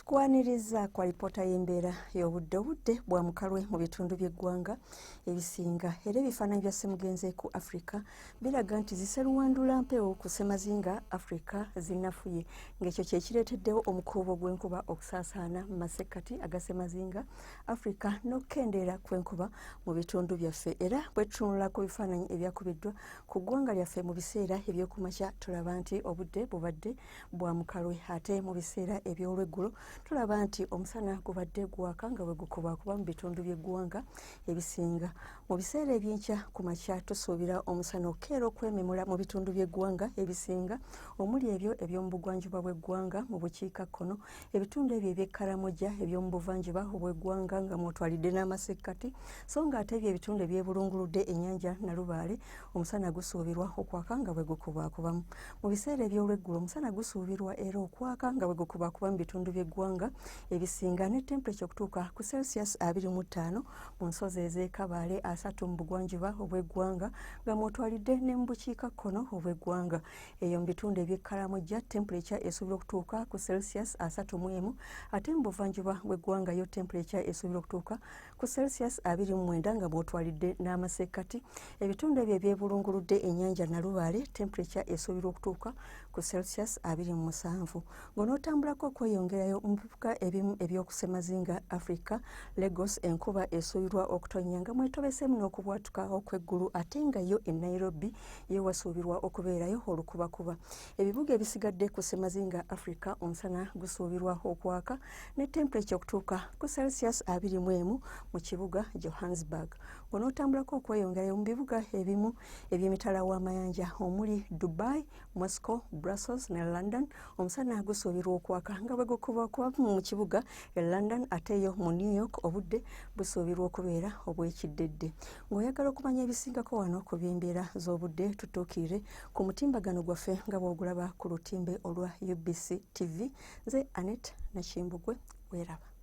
Tukwaniriza ku alipoota y'embeera y'obudde. Obudde bwa mukalwe mu bitundu by'eggwanga ebisinga, era ebifaananyi bya ssemugenze ku Africa biraga nti ziseruwandula mpewo ku ssemazinga Africa zinafuye, ng'ekyo kye kireeteddewo omukuubo gw'enkuba okusaasaana mu masekkati aga ssemazinga Africa n'okukendeera kw'enkuba mu bitundu byaffe. Era bwe tutunula ku bifaananyi ebyakubiddwa ku ggwanga lyaffe mu biseera eby'okumakya, tulaba nti obudde bubadde bwa mukalwe, ate mu biseera eby'olweggulo tulaba nti omusana gubadde gwaka nga bwe gukubakuba mu bitundu by'eggwanga ebisinga. Mu biseera ebyenkya ku makya tusuubira omusana okukeera okwememula mu bitundu by'eggwanga ebisinga, omuli ebyo eby'omu bugwanjuba bw'eggwanga, mu bukiikakkono, ebitundu ebyo eby'e Karamoja, eby'omu buvanjuba obw'eggwanga nga mwotwalidde n'amasekkati, so nga ate ebyo ebitundu ebyebulunguludde ennyanja Nalubaale omusana gusuubirwa okwaka nga bwe gukubakubamu. Mu biseera eby'olweggulo omusana gusuubirwa era okwaka nga bwe gukubakuba mu bitundu by'eggwanga ebisinga, ne temperature okutuuka ku Celsius 25 mu nsozi ez'e Kabaale, 30 mu bugwanjuba obw'eggwanga nga mwotwalidde ne mu bukiikakkono obw'eggwanga. Eyo mu bitundu eby'e Karamoja temperature esuubirwa okutuuka ku Celsius 31, ate mu buvanjuba bw'eggwanga yo temperature esuubirwa okutuuka ku Celsius 29 nga bw'otwalidde n'amasekkati. Ebitundu ebyo ebyebulunguludde ennyanja Nalubaale temperature esuubirwa okutuuka ku Celsius 27. Ng'onootambulako okweyongerayo mu bibuga ebimu eby'okusemazinga Africa, Lagos enkuba esuubirwa okutonnya nga mwetobeseemu n'okubwatuka okw'eggulu, ate nga yo e Nairobi yo wasuubirwa okubeerayo olukubakuba. Ebibuga ebisigadde ku ssemazinga Africa omusana gusuubirwa okwaka ne temperature okutuuka ku Celsius 21 mu kibuga Johannesburg. Ng'onootambulako okweyongerayo mu bibuga ebimu eby'emitala w'amayanja omuli Dubai, Moscow, Brussels ne London, omusana gusuubirwa okwaka nga bwe gukubakuba mu kibuga e London, ate yo mu New York obudde busuubirwa okubeera obw'ekiddedde. Ng'oyagala okumanya ebisingako wano ku by'embeera z'obudde, tutuukirire ku mutimbagano gwaffe nga bw'ogulaba ku lutimbe olwa UBC TV. Nze Anet Nakimbugwe, weeraba.